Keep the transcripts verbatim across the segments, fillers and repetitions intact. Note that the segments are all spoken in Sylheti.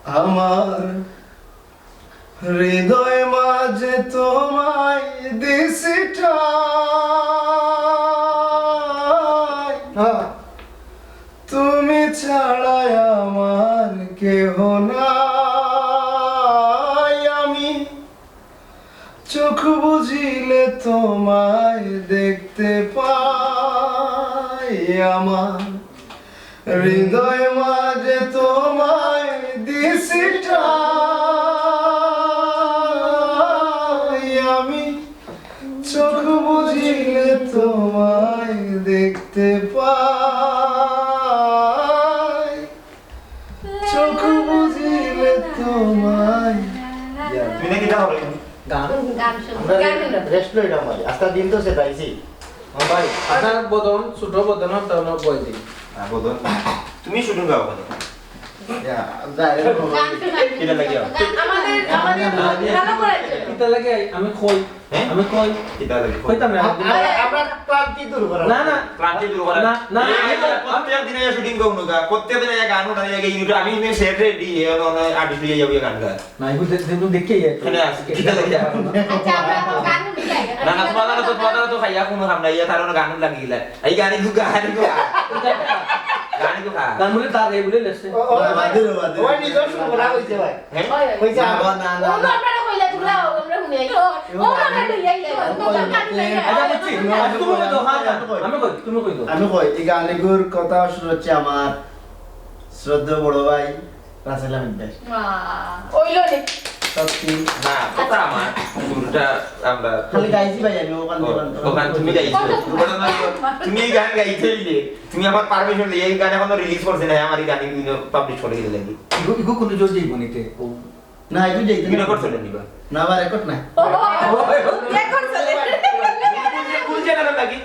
আমার হৃদয় মাঝে তোমায় দিছি ঠাঁই। হ্যাঁ। তুমি ছাড়া আমার কেহ নাই। আমি চোখ বুজিলে তোমায় দেখতে পাই। আমার হৃদয় মাঝে তোমায় দিছি ঠাঁই। আমি চোখ বুজিলে তোমায় দেখতে পাই। চোখ বুজিলে তোমায়। তুমি নাকি তা হবে? গান। গান শুনবো, আমরা গান শুনবো। Rest লইলাম ভাই। আজকে দিন তো সে পাইছি। হ্যাঁ ভাই। আপনার বদন, ছোট বদন, আপনার বই দিন। হ্যাঁ, বদন। তুমি শুটিং গাও কেন? ইয়া, direct গান শোনাই। কিটা লাগিয়া? গান আমাদের, আমাদের ভালো করে। কিটা লাগে আমি কই? হ্যাঁ? আমি কই? কিটা লাগে? কইতাম না। আ-, আমরা, আমরা ক্লান্তি দূর করা। না, না। ক্লান্তি দূর করা। না, না, এই আমি যে প্রত্যেক দিনে শুটিং করবো না, প্রত্যেক দিনে এক গান উঠানি লাগে, YouTube, আমি এমনি set ready, A, on, on, artist লইয়া যাবো গান গায়। না, এগুলো দেখ-, এগুলো দেখে ইয়ে। এখানে আছে, কিটা লাগে? আচ্ছা, আমরা এখন গান শুনতে যাই। না, না, তোমার তো, তোমার তো খাইয়া কোনো কাম নাই, ইয়া তার অন্য গান লাগিয়ে দিলে। এই গান একটু, গান একটু খা। গান একটু খা। গান বলে তার এই বলে লেখছে। ও, ও, বাদে, বাদে। ওই নিজের শুরু করা হয়েছে ভাই। হ্যাঁ? হয়েছে। না, না, না, ও না। আপনারা কইলে তোমরা, ও আমরা শুনে আই। ও আমরা লইয়া আই। আচ্ছা, বুঝছি। আচ্ছা, তুমি কই দাও, হ্যাঁ, হ্যাঁ। আমি কই, তুমি কই দাও। আমি কই, এই গানগুর কথা শুরু হচ্ছে আমার শ্রদ্ধেয় বড় ভাই রাসেল আহমেদ ভাই। বাহ। ওইলো রে। সত্যি। না, কথা আমার, শুরুটা আমরা খালি গাইছি ভাই আমি, ওখান ও, থেকে ওখান তুমি গাইছো। কত তুমি এই গান গাইছো এই যে, তুমি আমার permission দিয়ে এই গান এখনো release করছে না, আমার এই গান কিন্তু publish করে দিলে লাগি। ইগো, ইগো কোনো জোর দিব নিতে, ও। না, ইগো যাইতে না। Record চলে নিবা। না, আমার record নাই। ও, record চলে। কোন channel লাগি?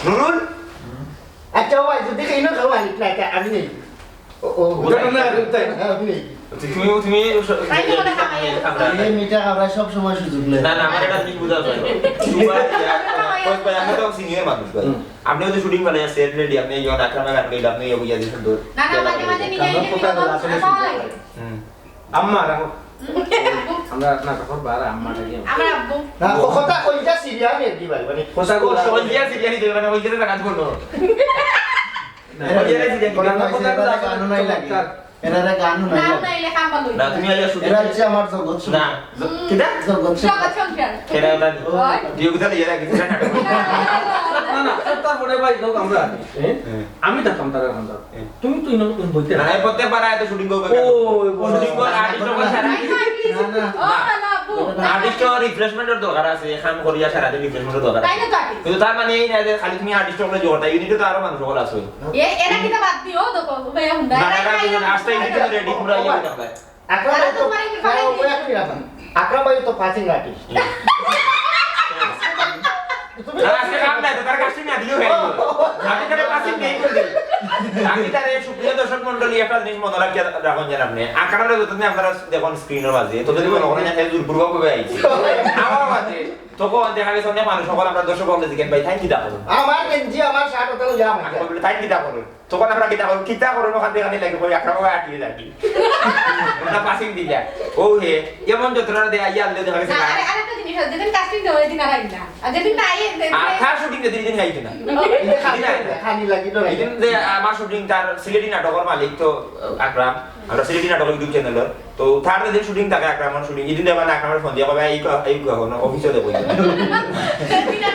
নুরুল? আচ্ছা, ও ভাই, যদি কেন খাও, আমি না, এটা আমি নেই। ও, ও, ঘটনা ঘটে তাই। আমি নেই। তুমি, তুমি, তাই তো মনে হয়। আমরা এই মিঠা খাবার সব সময় সুযোগ নেই। না, না, আমার এটা জিনিস বুঝা যায়। তোমার ইয়া, কই ভাই, আমরা তো senior মানুষ ভাই। হুম। আপনি হয়তো শুটিং বানাইয়া set ready, আপনি ইয়া আকরামে গান গাইলে, আপনি ইয়া বুঝা দিচ্ছেন তো। না, না, মাঝে মাঝে নিয়ে কারণ আইলে কথা বলা আসলে সুন্দর হয়। হুম। আম্মা রাখো। আমরা না তখন বার আম্মা ডাকি। আমার আব্বু। না, ও কথা কইটা সিরিয়াস আর কি ভাই, মানে কথা বলা সহজ দিয়া সিরিয়াস দিবে, মানে ওই যে জায়গা বলো। না, এরা ওই যে সিরিয়াস কথা কথা বলতে বলতে গানও নাই লাগে। চমৎকার। এরা গানও নাই নাম লাগে। নাইলে কাম বন্ধ না, হইতো তুমি না। আইয়া শুধু এরা হচ্ছে আমার জগৎ না, সংসার। কিটা? জগৎ সংসার। জগৎ সংসার। এরা ওটা নি। ওই। দিয়ে কোথায় ইয়ে রাখি, কোথায় নাটক? না, না, সব তারপরে ভাই, লোক আমরা আছি, হ্যাঁ? হ্যাঁ। আমি থাকতাম তারা এখন। হ্যাঁ। তুমি তো ইনো, তুমি বলতে না, না। এই প্রত্যেকবার আয় তো শুটিং করবে ও, কেন? ওই বড় শুটিং কর, না, আর্টিস্ট না, হকল না, ছাড়া। না, না। ও, না, না, আপু। আর্টিস্ট হকল রিফ্রেশমেন্টর দরকার আছে, কাম করিয়া সারাদিন রিফ্রেশমেন্টর দরকার তাই আছে। না তো আর্টিস্ট। কিন্তু তার মানে এই না যে খালি তুমি আর্টিস্ট হকল জোগাড়, ইউনিটে তো আরো মানুষ হকল আছে। এ, এরা কিতা বাদ দিও, তো কো, ভাইয়া হুন্ডা। না, না, না, তুমি আস্তে ইউনিটে তো রেডি পুরা ইয়ে হইতাম ভাই। আকরাম ভাই তো, তারা তো তোমার এই ব্যাপারে ও, ও, এক মিনিট, আকরাম ভাই তো পাসিং আর্টিস্ট। তুমি না, আজকে কাম নাই তো, তার কাছে না দিলেও হয়। আমি তার কাছে নেই বলে দিই। আমি তার এই সুপ্রিয় দর্শক মণ্ডলী একটা জিনিস মনে রাখিয়া রাখুন যেন আপনি। আকরামরে যতদিন আপনারা দেখুন স্ক্রিনের মাঝে, ততদিন মনে করেন যে দুর্বলভাবে আইছি। আমার মাঝে তখন দেখা গেছে অনেক মানুষ সকল আমরা দর্শক বলতে জিজ্ঞেস ভাই, thank you দেখো। আমার গেঞ্জি, আমার শার্ট ওটা লইয়া আমার। আমি বলি, thank you দেখো। তখন আমরা কিতা করব, কিতা করব, ওখান থেকে আমি লাগি, কই, আকরাম ভাই আটিয়ে লাগি। ওটা পাসিং দিলা। ও হে, এমন যন্ত্রণা দেয়, আইয়া আনলে দেখা গেছে না, না। আরে, আরেকটা জিনিস আছে, যেদিন কাস্টিং দেওয়া, ওই দিন আর আইল না। আর যেদিন না আইয়ে, দে-, আর দে- তার শুটিং যেদিন, দিন গাইতো না। এই যে খানি, দিন আইতো না। খানি লাগি তো এই দিন যে আমার শুটিং, তার সিলেটি নাটকের মালিক তো, আহ, আকরাম, আমরা সিলেটি নাটক YouTube চ্যানেলর। তো তার যেদিন শুটিং থাকে, আকরামর শুটিং, এদিন দেবা না, আকরামর ফোন দিয়া কবে, "এই ক-, এই ক-, হনো, অফিসে দেখো।"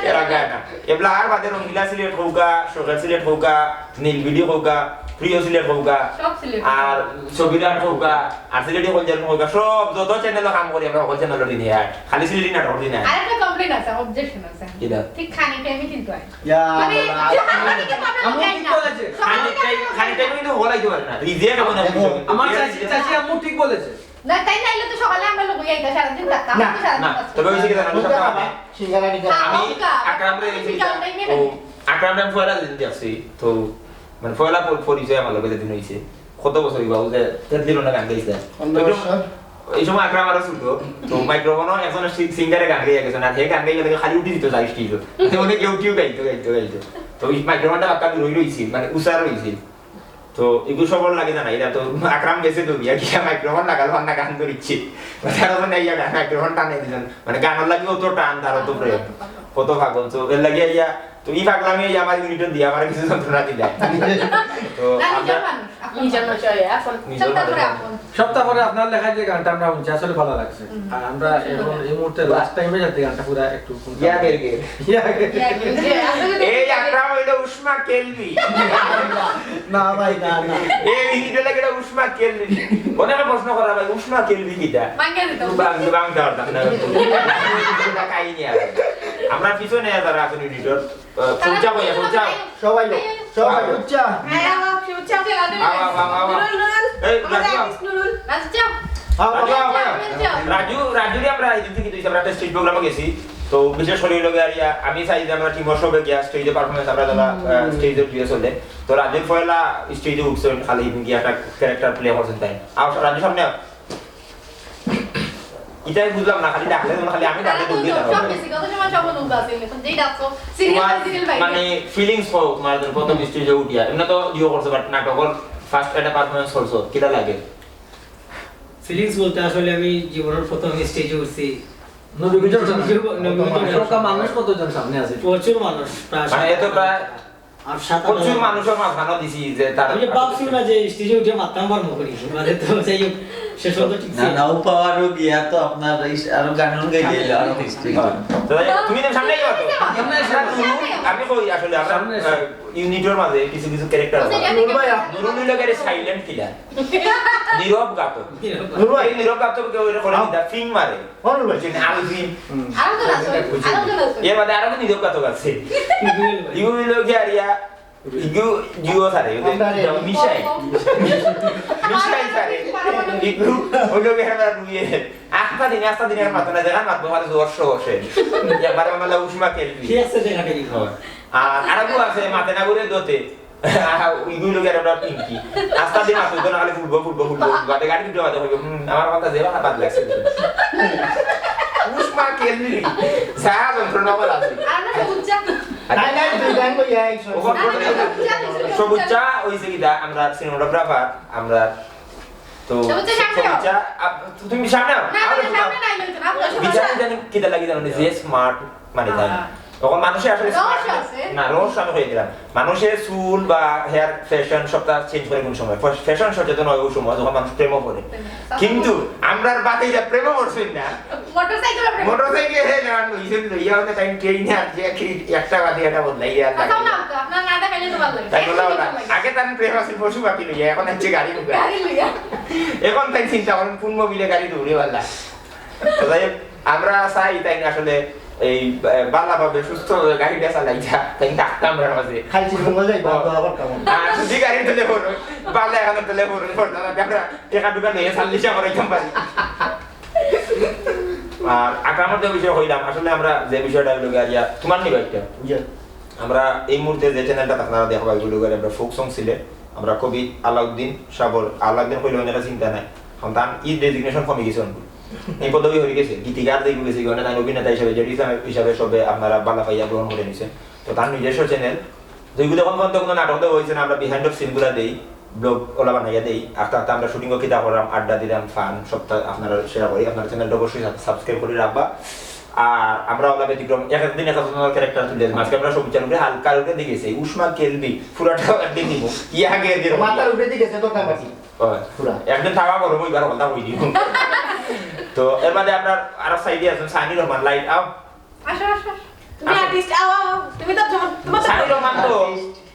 এরা গায় না। এবলা আর বাদে রঙ্গিলা সিলেট হউকা, শখের সিলেট হউকা, নীলবিডি কউকা, প্রিয় সিলেট কউকা, সব সিলেট। আর ছবিরাট কউকা, আর সিলেটি কলজার কউকা, সব যত চ্যানেলো কাম করি আমরা, সকল চ্যানেলো দিনে আর খালি সিলেটি নাটক দিনে আর। আরেকটা কমপ্লেইন আছে, অবজেকশন আছে। কিটা? ঠিক খানি টাইমে কিন্তু আয়। ইয়া, মানে, আল্লাহ। যে খানি টাইমে কিন্তু আমরা আমি যাই ঠিক না। বলেছি। খানি টাইম, খানি টাইমে কিন্তু হলাইতে পারে না। রিজেক্ট হবে না দেখো, কিছু। আমার চাচি, চাচি আম্মু ঠিক বলেছে। না, তাই নাইলে তো সকালে আমরা লোক যাইতা, সারাদিন থাকতাম। না, তো সারাদিন না, থাকতাম। তবে ওই যে কি জানো, বুঝতে সব পারবা? সিঙ্গারা টিঙ্গারা। আমি হ্যাঁ, ওটা আকরামরে ওটা এই যে ওটাই নেই। ও, আকরামরে আমি পয়লা দিন দেখছি, তো মানে, পয়লা পর-, পরিচয় আমার লগে যেদিন হইছে, কত বছর হইব, ও যে তেতলির অনেক গান গাইছে। পনেরো বছর। এই সময় আকরাম আরো ছোট, তো মাইক্রোফোনও একজন সি-, সিঙ্গারে গান গাইয়া গেছে, আর হে গান গাইয়া দেখে খালি উঠি দিত, যাই স্টেজে। তো অনেক কেউ কেউ গাইতো, গাইতো, গাইতো। তো ওই মাইক্রোফোনটা বাক্কা দূর হইল হইছিল, মানে, উষার হইছিল। তো ইগু সবর লাগি জানাইলা, তো আকরাম গেছে তো গিয়া, গিয়া মাইক্রোফোন লাগালো, আর না গান করিচ্ছে। তার মানে ইয়া গান, মাইক্রোফোন টানে দিলেন। মানে গানর লাগি অত টান, তার অত প্রেম, কত পাগল। তো এর লাগি ইয়া, তো ই পাগলামি ইয়া আমার ইউনিটর দিয়া আমার কিছু যন্ত্রণা দিলা। তো আমরা নিজের মানুষ, আপন নিজের মানুষ। মানুষ, এখন নিজের সপ্তাহ মানুষ। পরে আপন। সপ্তাহ পরে আপনার লেখা যে গানটা আমরা শুনছি, আসলে ভালো লাগছে। হুম। আর আমরা এখন এই মুহূর্তে লাস্ট টাইমে যাতে গানটা পুরা একটু শুনতাম। ইয়া গের গের। ইয়া গের। ইয়া গের। এই আকরাম হইলো উষ্মা কেলবি। না ভাই, না, না। এই ইউনিটর লাগি এটা উষ্মা কেলবি। অনেকে প্রশ্ন করা ভাই, উষ্মা কেলবি কিতা? বাংলা দিতাম। বাং-, বাংলা পারতাম না। এটা কাহিনী আছে। আমরা পিছনে যারা আছেন ইউনিটর, আহ, শুভেচ্ছা কইয়া, শুভেচ্ছা। সবাই লোক, সবাই লোক। শুভেচ্ছা। হ্যাঁ, বাবা, শুভেচ্ছা। আও, আও, আও, আও। নুরুল, নুরুল। এই, আমার রাজু। আর্টিস্ট নুরুল। রাজু, যাও। আও, আও, রাজু, আও, আও। যাও। রাজু, রাজুরে আমরা এই দিন থেকে দুই আমরা একটা স্টেজ প্রোগ্রামে গেছি। তো বিশেষ করে হইলো গিয়া, আমি চাই যে আমরা টিমর সবে গিয়া স্টেজে পারফরম্যান্স আমরা যারা, আহ, স্টেজে দিয়ে চলে। তো রাজুর পয়লা স্টেজে উঠছে, খালি গিয়া একটা ক্যারেক্টার প্লে করছেন তাই। আও, রাজু সামনে আও। ইটাই বুঝলাম না, খালি ডাকলে যেন খালি আমি ডাকলে দৌড়ে দাঁড়াও। সব গেছি, কত সময় সব লোক আছে, এখন যেই ডাকছো, সিরিয়াল তোমার বাই সিরিয়াল বাইরে। মানে ফিলিংস কও, তোমার যে প্রথম স্টেজে উঠিয়া, এমনি তো ইয়ে করছো, বাট নাটকর ফার্স্ট একটা পারফরম্যান্স করছো, কিটা লাগে? ফিলিংস বলতে আসলে আমি জীবনের প্রথম স্টেজে উঠছি। নবীগঞ্জ নবীগঞ্জ শোকা মানুষ কতজন সামনে আছে? প্রচুর মানুষ, প্রায় মানে এত প্রায় আর সাত আট প্রচুর হাজার। মানুষের মাঝখানে দিছি যে তার আমি ভাবছি না যে স্টেজে উঠে মারতাম পারবো করি, মানে তো যাই হোক, শেষ পর্যন্ত ঠিক না, ছিল। না, ও পাওয়ারও গিয়া তো আপনার এই আরো গান গাই দিলে আরো ঠিক ছিল। তো যাই হোক, তুমি তো সামনে যাও তো। সামনে এসে নুরুল, আমি কই আসলে আমরা, সামনে এসে। আহ, ইউনিটর মাঝে কিছু কিছু ক্যারেক্টার আছে। নুরুল ভাইয়া। নুরুল হইলো গিয়া সাইলেন্ট কিলার। নীরব ঘাতক। নুরুল ভাই। এই নীরব ঘাতক কেউ এরকম করে কিতা ফিং মারে। ও নুরুল ভাই। বুঝছেন? আলফিন। আরো তো আছে, আরো তো আছে। এর মধ্যে আরো তো নীরব ঘাতক আছে। ইগু হইলো গিয়া আর ইয়া, ইগু জিও সারে, ওদের আমরা রে। মিশাই। মিশাই সারে। ইগু হইলো গিয়া আমরা রুয়ে। আস্তা দিনে, আস্তা দিনে আর মাতো না, যেখান মাতবো, মানে জোর শো বসে। একবারে আমার উষ্মা কেলবি। ঠিক আছে, দেখা দেখি। হয়। আর আরেকগু আছে, মাতে না ঘুরে দোতে। ইগু হইলো গিয়া আর আমরা পিঙ্কি। আস্তা দিন মাতো না, খালি ফুটবল, ফুটবল, ফুটবল, ফুটবল। বাদে গাড়ি দুটো বাদে কইবো, "হুম, আমার কথা যে বাদ লাগছে।" উষ্মা কেলবি। সাহা যন্ত্রণা বলা আছে। আর না, সবুজ চা। নাই, নাই, দুই গান কইয়া একশো। ওখান না, না, সবুজ চা, সবুজ চা হইছে কিতা, আমরা সিনেমাটোগ্রাফার, আমরা তো সবুজ চা সামনে সবুজ আও। চা, আপ-, তুমি সামনে আও। না, আমার না, সামনে নাই, নাই, না, না, বিচার জানি কিতা লাগি জানো নি? যে স্মার্ট মানে তাই। হ্যাঁ। তখন মানুষে আসলে রহস্য স্মার্ট আছে। না, রহস্য আমি কই দিলাম। মানুষের চুল বা হেয়ার ফ্যাশন সবটা চেঞ্জ করে কোন সময়? ফ্যাশ-, ফ্যাশন সচেতন হয় ওই সময় যখন মানুষ প্রেমও করে। প্রেমে। কিন্তু আমরা বাদে যা প্রেমও করছেন না। মোটরসাইকেল প্রেম। মোটরসাইকেল হে না, লইছেন লইয়া হতে টাইম ট্রেন আর যে কি একটা বাদে এটা বদলাই আর আচ্ছা, লাগে। না, তো আপনার না দেখাইলে তো ভালো লাগে। তাই বললাম না। আগে তার প্রেম আছে পশু পাখি লইয়া, এখন হচ্ছে গাড়ি লইয়া। গাড়ি লইয়া। এখন তাই চিন্তা করেন কোন মোবিলে গাড়ি দৌড়ে ভালা। তো যাই হোক, আমরা চাই তাই না আসলে এই, আহ, বালা ভাবে সুস্থ ভাবে গাড়িটা চালাই যা, তাই না? আমরা মাঝে খালি চিঠি মজা যাই, বাবা, বাবা, কেমন? আর যদি গাড়ি তুলে পড়ো, বালা এখন তুলে পড়ো, পড়তে হবে। আমরা টেকা টুকা নিয়ে চাল্লিশ করে দিতাম পারি। আর আকরামর যে বিষয়ে কইলাম, আসলে আমরা যে বিষয়টা হইলো গিয়া, ইয়া, তোমার নিবা একটা? জি। আমরা এই মুহূর্তে যে চ্যানেলটা আপনারা দেখবা, এগুলো করে আমরা ফোক সং সিলেট, আমরা কবি আলাউদ্দিন সাবর, আলাউদ্দিন কইলে অনেক চিন্তা নাই, কারণ তার ই ডেজিগনেশন কমে গেছে অনেক। এই পদবি হয়ে গেছে, গীতিকার দিয়ে গেছে, অনেক তাই অভিনেতা হিসাবে, জেডি ইসলাম হিসাবে সবে আপনারা বালা পাইয়া গ্রহণ করে নিছেন। তো তার নিজস্ব চ্যানেল, তো এগুলো এখন পর্যন্ত কোনো নাটক দেওয়া হয়েছে না, আমরা বিহাইন্ড অফ সিনগুলা দেই, ব্লগ ওলা বানাইয়া দেই, আস্তে আস্তে আমরা শুটিংও কিতা করাম, আড্ডা দিলাম, ফান, সবটা আপনারা শেয়ার করি, আপনারা চ্যানেলটা অবশ্যই সাব-, সাবস্ক্রাইব করে রাখবা। আর আমরা ওলা ব্যতিক্রম, এক একদিন এক একজনের ক্যারেক্টার তুলে দিলাম। আজকে আমরা সবুজ চার উপরে হালকা উপরে দিয়ে গেছি, উষ্মা কেলবি, পুরাটা একদিন নিব, ইয়া আগে দিয়ে মাথার উপরে দিয়ে গেছে তো কামাটি। হয়। পুরা। একদিন থাকা করো, এবার কথা কই দিব। তো এর বাদে আপনার আরো সাইডে আছেন সানি রহমান, লাইট আও। আসো, আসো, আসো। তুমি আসো। আর্টিস্ট, আও, আও, আও। তুমি তো তোমার, তোমার তো সানি রহমান তো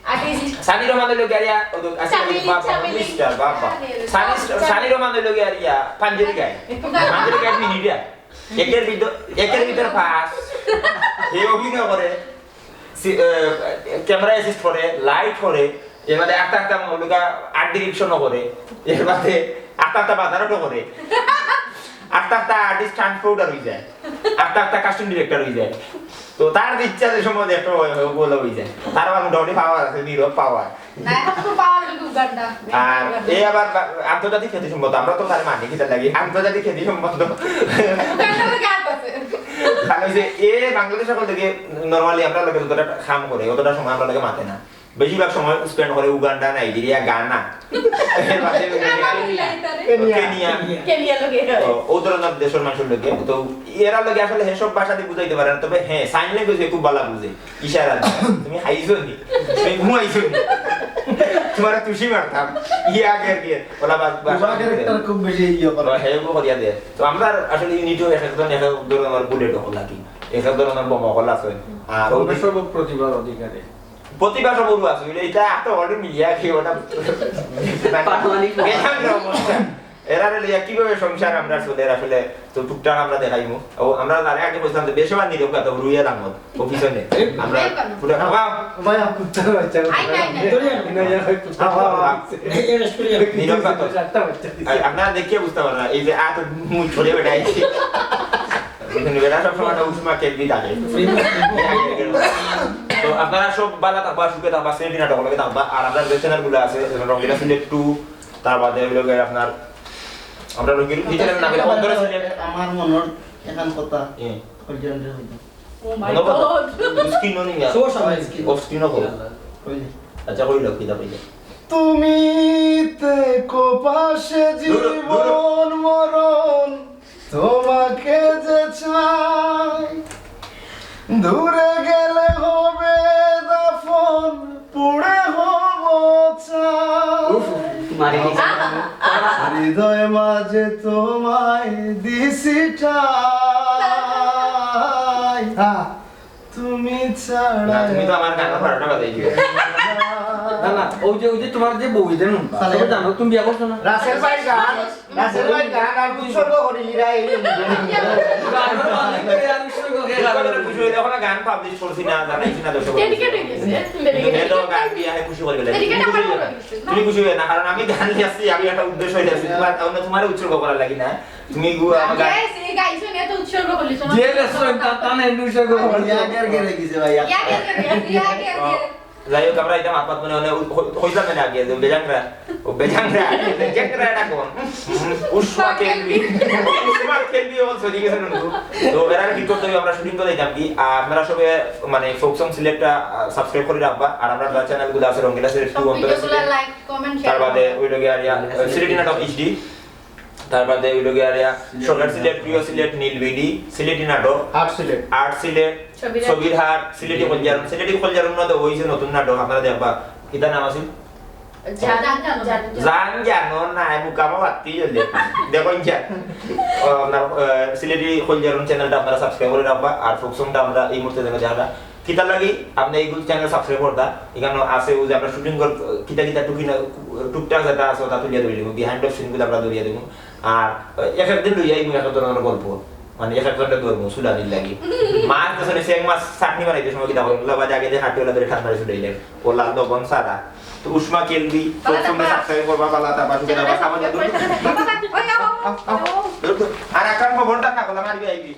আর্টিস্ট। সানি রহমান হইলো গিয়া, ও তো, আচ্ছা, চামেলি, বাবা, চামেলি। মিস্টার, বাবা। আরে, সানি, চামেলি। সানি রহমান হইলো গিয়া, পাঞ্জেরি গায়। একটু গাও। পাঞ্জেরি গায় মিনিট। একের ভিতর, একের ভিতর পাঁচ। এই অভিনয় করে, সি-, এ, ক্যামেরা অ্যাসিস্ট করে, লাইট করে, এর বাদে একটা একটা মৌলিকা আর্ট ডিরেকশনও করে, এর বাদে একটা একটা বাজারও করে, একটা একটা আর্টিস্ট ট্রান্সপোর্টার হয়ে যায়, একটা একটা কাস্টিং ডিরেক্টর হয়ে যায়। তো তার ইচ্ছা যে সময় একটা ওই, ওই, ওগুলো হয়ে যায়। তার আবার মোটামুটি পাওয়ার আছে, নীরব পাওয়ার। না, এখন তো পাওয়ার হলো উগান্ডা। আর এই আবার বা-, আন্তর্জাতিক খ্যাতি সম্পন্ন, আমরা তো তার মানি কিতা লাগি, আন্তর্জাতিক খ্যাতি সম্পন্ন। উগান্ডা তো গান আছে। কারণ ওই যে এ বাংলাদেশ সকল থেকে নরমালি আমরা লোকে যতটা কাম করে, অতটা সময় আমরা লোকে মাতে না। বেশিরভাগ সময় স্পেন্ড করে উগান্ডা, নাইজেরিয়া, গানা, এর বাদে কেনিয়া। কেনিয়া। কেনিয়া লগে। তো, ও ধরনের দেশের মানুষের লগে। তো এরা লগে আসলে হে সব ভাষা দিয়ে বুঝাইতে পারে না, তবে হ্যাঁ, সাইন ল্যাঙ্গুয়েজ খুব ভালো বুঝে। ইশারা দিয়ে। "তুমি খাইছো নি? তুমি ঘুমাইছো নি? তোমার তুষি মারতাম।" ইয়ে আগে আর কি। ওলা বাস, বাস। ওলা ক্যারেক্টার খুব বেশি ইয়ে করে। হ্যাঁ, ও করিয়া দেয়। তো আমরা আসলে ইউনিটিও এক একজন এক এক ধরনের বুলেট হল আর কি। এক এক ধরনের বোমা হল আছে। আর ওদের সর্বপ্রতিভার অধিকারী। প্রতিভা সবরু আছে, বুঝলে, এটা এত বড় মিলিয়া কি ওটা পারমাণবিক বোমা। বেজান অবস্থা। এরা রে লইয়া কিভাবে সংসার আমরা চলে আসলে, তো টুকটাক আমরা দেখাইমু। ও, আমরা তারে আগে কইছিলাম যে বেশি বার নিরব কথা রুইয়া লাঙ্গল, ও পিছনে। আমরা পুরো, বাবা, ভাই, আপ কুত্তার বাচ্চা। I, I, I. ধরি আনো। না, ইয়া, ভাই, কুত্তার বাচ্চা। এই, এই, এই, এই, নীরব কথা। চারটা বাচ্চা দিছে। আর আপনারা দেখিয়া বুঝতে পারবেন না, এই যে আত মুখ ধরে বেড়াইছে। এখানে বেড়া সব সময় একটা উষ্মা কেন্দ্রি থাকে। তো আপনারা সব ভালো থাকবা, সুখে থাকবা, সিলেটি নাটক লগে থাকবা। আর আপনার যে চ্যানেলগুলো আছে, যেমন রঙ্গিলা সিলেট টু, তার বাদে হইল গিয়ে আপনার, আমরা রঙ্গিলা, এই চ্যানেল নাম হইল অন্তরে সিলেট। আমার মনের এখান কথা। এ। কল্যাণ রে হইল। Oh my মনে কথা? God। স্ক্রিনও নেই আর। শুভ সময় স্ক্রিন। অফ স্ক্রিনও করো। কইলে। আচ্ছা, কইল, কিতা কইল? তুমি তে কোপাশে দূর, দূর। জীবন মরণ তোমাকে যে চাই, দূরে গেলে হবে দাফন, পুড়ে হব ছাই। উফ, মারি দিছে। হৃদয় মাঝে তোমায় দিছি ঠাই। হ্যাঁ। তুমি ছাড়া না, তুমি তো আমার গান বারোটা বাজাই দিবে। না, না, ওই যে, ওই যে তোমার যে বউ, এটা নুন। তাহলে সবাই জানো, তুমি বিয়া করছো না? রাসেল ভাই গান। রাসেল ভাই গান আর উৎসর্গ করি লিরা এই। গান বানাই করে আর উৎসর্গ কে গান করে? খুশি হইলে এখন গান পাবলিশ করছি না, জানাইছি না দর্শক। ডেডিকেট হয়ে গেছে, ডেডিকেট। এ তো গান দিয়ে আমি খুশি করে গেলে। ডেডিকেট আমার উপরে গেছে। তুমি খুশি হয়ে না, কারণ আমি গান লিখছি, আমি একটা উদ্দেশ্য হয়ে যাচ্ছি। তোমার, অন্য তোমার উৎসর্গ করার লাগি না। তুমি গু-, আমার গান গাইস, এই গাইস নিয়ে তো উৎসর্গ করলি, শোনো। যে রেস্টুরেন্ট তার টানে উৎসর্গ করলি। ইয়াগের গেলে গেছে ভাই। ইয়াগের গেলে, ইয়াগের গেলে। যাই হোক, আমরা এটা মাত মাত মনে মনে হই-, হইতাম না আগে, যে বেজাংরা, ও বেজাংরা, বেজাংরা এটা কোন? উষ্মা কেলবি। উষ্মা কেলবি ও চলে গেছে নন্দু। তো এরার ভিতর থেকে আমরা শুটিং করে যাইতাম কি, আহ, আপনারা সবে মানে ফোক সং সিলেটটা, আহ, সাবস্ক্রাইব করে রাখবা, আর আমরা চ্যানেলগুলো আছে রঙ্গিলা সিলেট টু, সব অন্তরে ভিডিওগুলো সিলেট। লাইক, কমেন্ট, শেয়ার তার বাদে করবা। ওই লগে আর ইয়া, সিলেটি নাটক এইচডি। তার বাদে ওই লগে আর ইয়া, সিলেটি শখের সিলেট, প্রিয় সিলেট, নীলবিডি, সিলেটি নাটক, আর্ট সিলেট। আর্ট সিলেট, ছবির হাট। ছবির হাট, সিলেটি কলজারুন, সিলেটি কলজারুন না তো ওই যে নতুন নাটক আপনারা দেখবা, কিতা নাম আছিল? জান, জান, জান, জান। জান জানো না, আমি মুকামো বাত্তি জ্বলে। দেখো ইনশা। ও, আপনার, আহ, সিলেটি কলজারুন চ্যানেলটা আপনারা সাবস্ক্রাইব করে রাখবা, আর ফোক সংটা আমরা এই মুহূর্তে দেখো যারা কিতার লাগি আপনি এই চ্যানেল সাবস্ক্রাইব করতা, এখানে আছে ওই যে আমরা শুটিং কর, কিতা কিতা টুকি না, টুকটাক যেটা আছে ওটা তুলিয়া ধরে দিব, বিহাইন্ড অফ সিন গুলো আমরা ধরিয়া দিব। আর এক একদিন লইয়া এই এক ধরনের গল্প, মানে এক একজনটা ধরবো সুলানির লাগি। মাছ তো শুনেছি এক মাছ চাটনি বানাইতে সময় কিতা করবো, বাদে আগে যে হাঁটি ওলা ধরে ঠান্ডা ছুটে দিলেন, ওলা লবণ সারা। তো উষ্মা কেলবি, প্রথমে সাবস্ক্রাইব করবা, বালা তা বাসু কেনা বাসা বাজা দূর। আর আকার খবরটা না করলাম, আর আইবি।